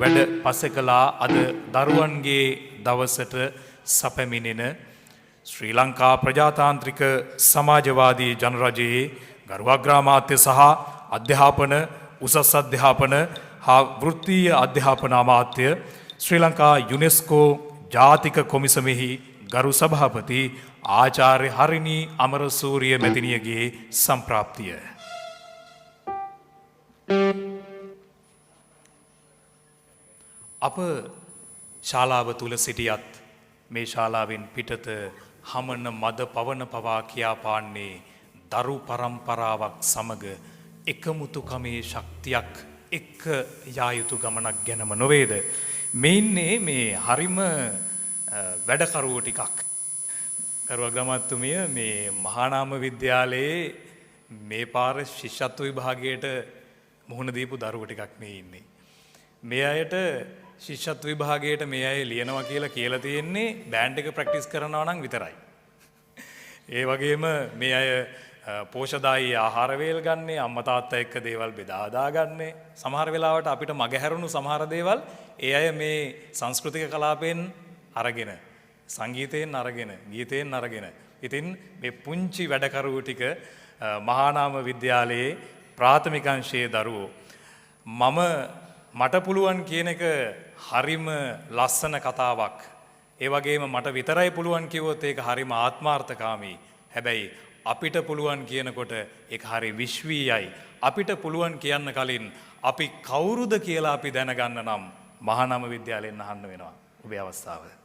වැඩ පසෙකලා අද දරුවන්ගේ දවසට සපැමිණෙන ශ්‍රී ලංකා ප්‍රජාතාන්ත්‍රික සමාජවාදී ජනරජයේ ගරු අග්‍රාමාත්‍ය සහ අධ්‍යාපන, උසස් අධ්‍යාපන හා වෘත්තීය අධ්‍යාපන අමාත්‍ය, ශ්‍රී ලංකා යුනෙස්කෝ ජාතික කොමිසමෙහි ගරු සභාපති ආචාර්ය හරිණී අමරසූරිය මැතිණියගේ සම්ප්‍රාප්තිය. අප ශාලාව තුල සිටියත් මේ ශාලාවෙන් පිටත හමන මද පවන පවා කියාපාන්නේ දරු පරම්පරාවක් සමග එකමුතුකමේ ශක්තියක් එක්ක යා යුතු ගමනක් ගැනම නොවේද? මේ ඉන්නේ මේ හරිම වැඩකරුවෝ ටිකක්. ගරු අග්‍රාමාත්‍යතුමිය, මේ මහානාම විද්‍යාලයේ මේ පාර ශිෂ්‍යත්ව විභාගයට මුහුණ දීපු දරුවෝ ටිකක් මේ ඉන්නේ. මේ අයට ශිෂ්‍යත්ව විභාගයට මේ අය ලියනවා කියලා කියලා තියෙන්නේ බෑන්ඩ් එක ප්‍රැක්ටිස් කරනවා නම් විතරයි. ඒ වගේම මේ අය පෝෂදායී ආහාර වේල් ගන්නේ, අම්මා තාත්තා එක්ක දේවල් බෙදා හදා ගන්නේ. සමහර වෙලාවට අපිට මගහැරුණු සමහර දේවල් ඒ අය මේ සංස්කෘතික කලාපයෙන් අරගෙන, සංගීතයෙන් අරගෙන, ගීතයෙන් අරගෙන. ඉතින් මේ පුංචි වැඩකරුවෝ ටික මහානාම විද්‍යාලයේ ප්‍රාථමික අංශයේ දරුවෝ, මම මට පුළුවන් කියන එක හරිම ලස්සන කතාවක්. ඒ වගේම මට විතරයි පුළුවන් කිව්වොත් ඒක හරිම ආත්මාර්ථකාමී. හැබැයි අපිට පුළුවන් කියනකොට ඒක හරි විශ්වීයයි. අපිට පුළුවන් කියන්න කලින් අපි කවුරුද කියලා අපි දැනගන්න නම් මහානාම විද්‍යාලයෙන් අහන්න වෙනවා. ඔබේ අවස්ථාව.